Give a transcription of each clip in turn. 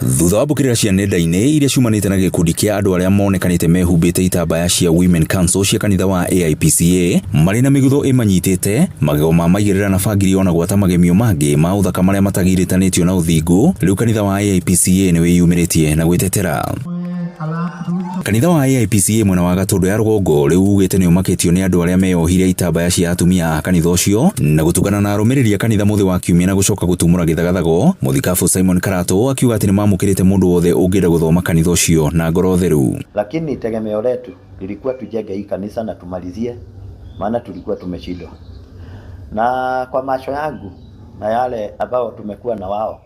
Thutha wa mbũkĩrĩra cia nenda-inĩ iria ciumanĩte na gĩkundi kĩa andũ arĩa monekanĩte mehumbĩte itambaya cia Women Council cia kanitha wa AIPCA marĩ na mĩgutho ĩmanyitĩte, magego ma maigĩrĩra na bangiri ona gwata magemio mangĩ ma ũthaka marĩa matagirĩtanĩtio na ũthingu, rĩu kanitha wa AIPCA nĩ wĩyumĩrĩtie na gwĩtetera. Kanitha wa AIPCA mwena wa Gatũndũ ya rũgongo rĩu ugĩte nĩ ũmakĩtio nĩ andũ arĩa meyohire itambaya cia atumia a kanitha ũcio na gũtũngana na arũmĩrĩri a kanitha mũthĩ wa kiumia na gũcoka gũtumũra gĩthagathago. Mũthikabu Simon Karatũ akiuga atĩ nĩ mamũkĩrĩte mũndũ wothe ũngĩenda gũthoma kanitha ũcio na ngoro theru. Lakini tegemeo letu lilikuwa tujenge hii kanisa na tumalizie, maana tulikuwa tumeshindwa. Na kwa macho yangu na yale ambao tumekuwa na wao,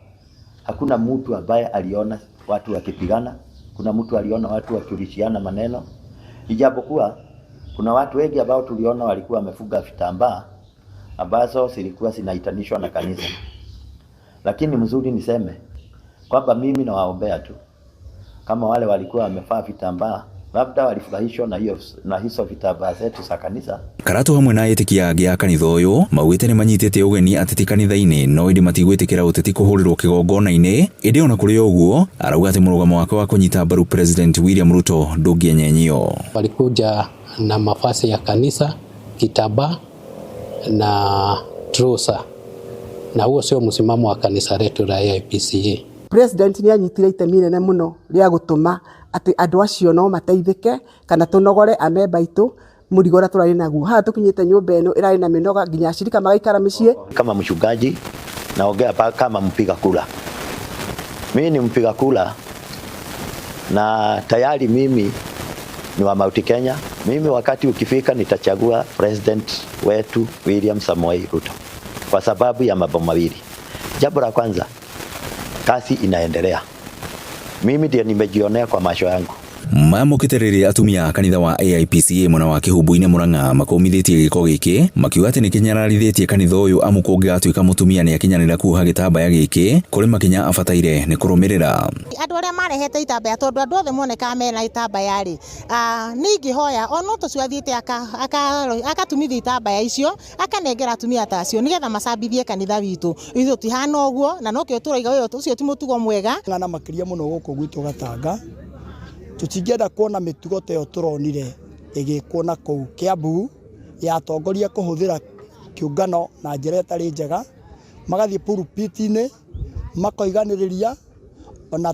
hakuna mtu ambaye aliona watu wakipigana, kuna mtu aliona watu wakirushiana maneno, ijapokuwa kuna watu wengi ambao tuliona walikuwa wamefunga vitambaa ambazo zilikuwa zinaitanishwa na kanisa. Lakini mzuri niseme kwamba mimi nawaombea tu kama wale walikuwa wamevaa vitambaa, labda walifurahishwa na hiyo na hizo vitambaa zetu za kanisa. Karatũ hamwe na etĩkia angĩ a kanitha ũyũ maugĩte nĩ manyitĩte ũgeni ateti kanitha-inĩ no ĩndĩ matigwĩtĩkĩra ũteti kũhũrĩrwo kĩgongona-inĩ. Ĩndĩ ona kũrĩ o ũguo, arauga atĩ mũrũgamo wake wa kũnyita mbaru President William Ruto ndũngĩenyenyio. Walikuja na mavazi ya kanisa, kitambaa na trouser, na huo sio msimamo wa kanisa letu la AIPCA. President nĩ anyitire itemi inene mũno rĩa gũtũma atĩ andũ acio no mateithĩke kana tũnogore amemba aitũ mũrigo ũrĩa tũrarĩ naguo. Haha tũkinyĩte nyũmba ĩno ĩrarĩ na mĩnoga nginya ashirika magaikara mĩciĩ. Kama mchungaji naongea kama mpiga kura. Mimi ni mpiga kura na tayari mimi ni wa Mount Kenya. Mimi wakati ukifika nitachagua president wetu William Samoei Ruto kwa sababu ya mambo mawili. Jambo la kwanza, kazi inaendelea. Mimi ndiye nimejionea kwa macho yangu. Mamũkĩte rĩrĩa atumia a kanitha wa AIPCA mwena wa Kĩhumbu-inĩ Murang'a makũmithĩtie gĩko gĩkĩ, makiuga atĩ nĩ kĩnyararithĩtie kanitha ũyũ amu kũngĩgatuĩka mũtumia nĩ akinyanĩra kuoha gĩtambaya gĩkĩ kũrĩ makinya abataire nĩ kũrũmĩrĩra. Andũ arĩa marehete itambaya, tondũ andũ othe monekaga mena itambaya rĩ, niĩ ingĩhoya ona ũcio athiĩte akatumithia itambaya icio, akanengera atumia ta acio nĩgetha macambithie kanitha witũ. Ithuĩ tũtihana ũguo na nokĩo tũrauga ũyũ ũcio ti mũtugo mwega. Ng'ana makĩria mũno gũkũ gwitũ Gatanga, tũtingĩenda kuona mĩtugo ta ĩyo tũronire ĩgĩkwo na kũu Kiambu ya atongoria kũhũthĩra kĩũngano na njĩra ĩtarĩ njega, magathiĩ pulpit-inĩ makoiganĩrĩria, ona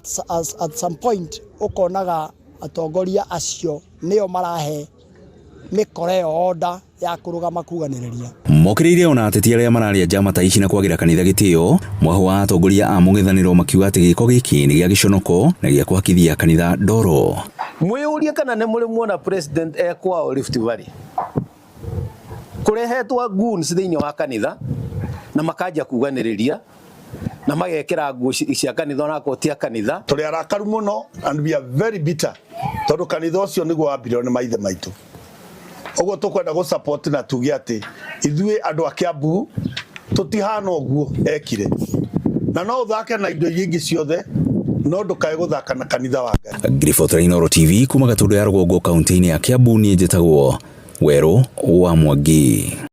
at some point ũkonaga atongoria acio nĩo marahe mĩkora ĩyo order ya kũrũgama kuganĩrĩria. Mokĩrĩire ona ateti arĩa mararia njama ta ici na kwagĩra kanitha gĩtĩo, mwaho wa atongoria a mũng'ethanĩro makiuga atĩ gĩko gĩkĩ nĩ gĩa gĩconoko na gĩa kũhakithia kanitha ndoro. Mwĩyũrie kana nĩ mũrĩ muona president e kwao Rift Valley kũrehetwo goons thĩinĩ wa kanitha na makanjia kuganĩrĩria na magekĩra nguo cia kanitha onakorwo ti a kanitha. Tũrĩ arakaru mũno and we are very bitter tondũ kanitha ũcio nĩguo wambirio nĩ maithe maitũ. Ũguo tũkwenda gũ support na tuge atĩ ithuĩ andũ a Kiambu tũtihana ũguo ekire, na no ũthake na indo iria ingĩ ciothe no ndũkae gũthaka na kanitha wa Ngai. Ngiribotera Inooro TV kuma Gatũndũ ya rũgongo kaunti-inĩ ya Kiambu, niĩ njĩtagwo Werũ wa Mwangi.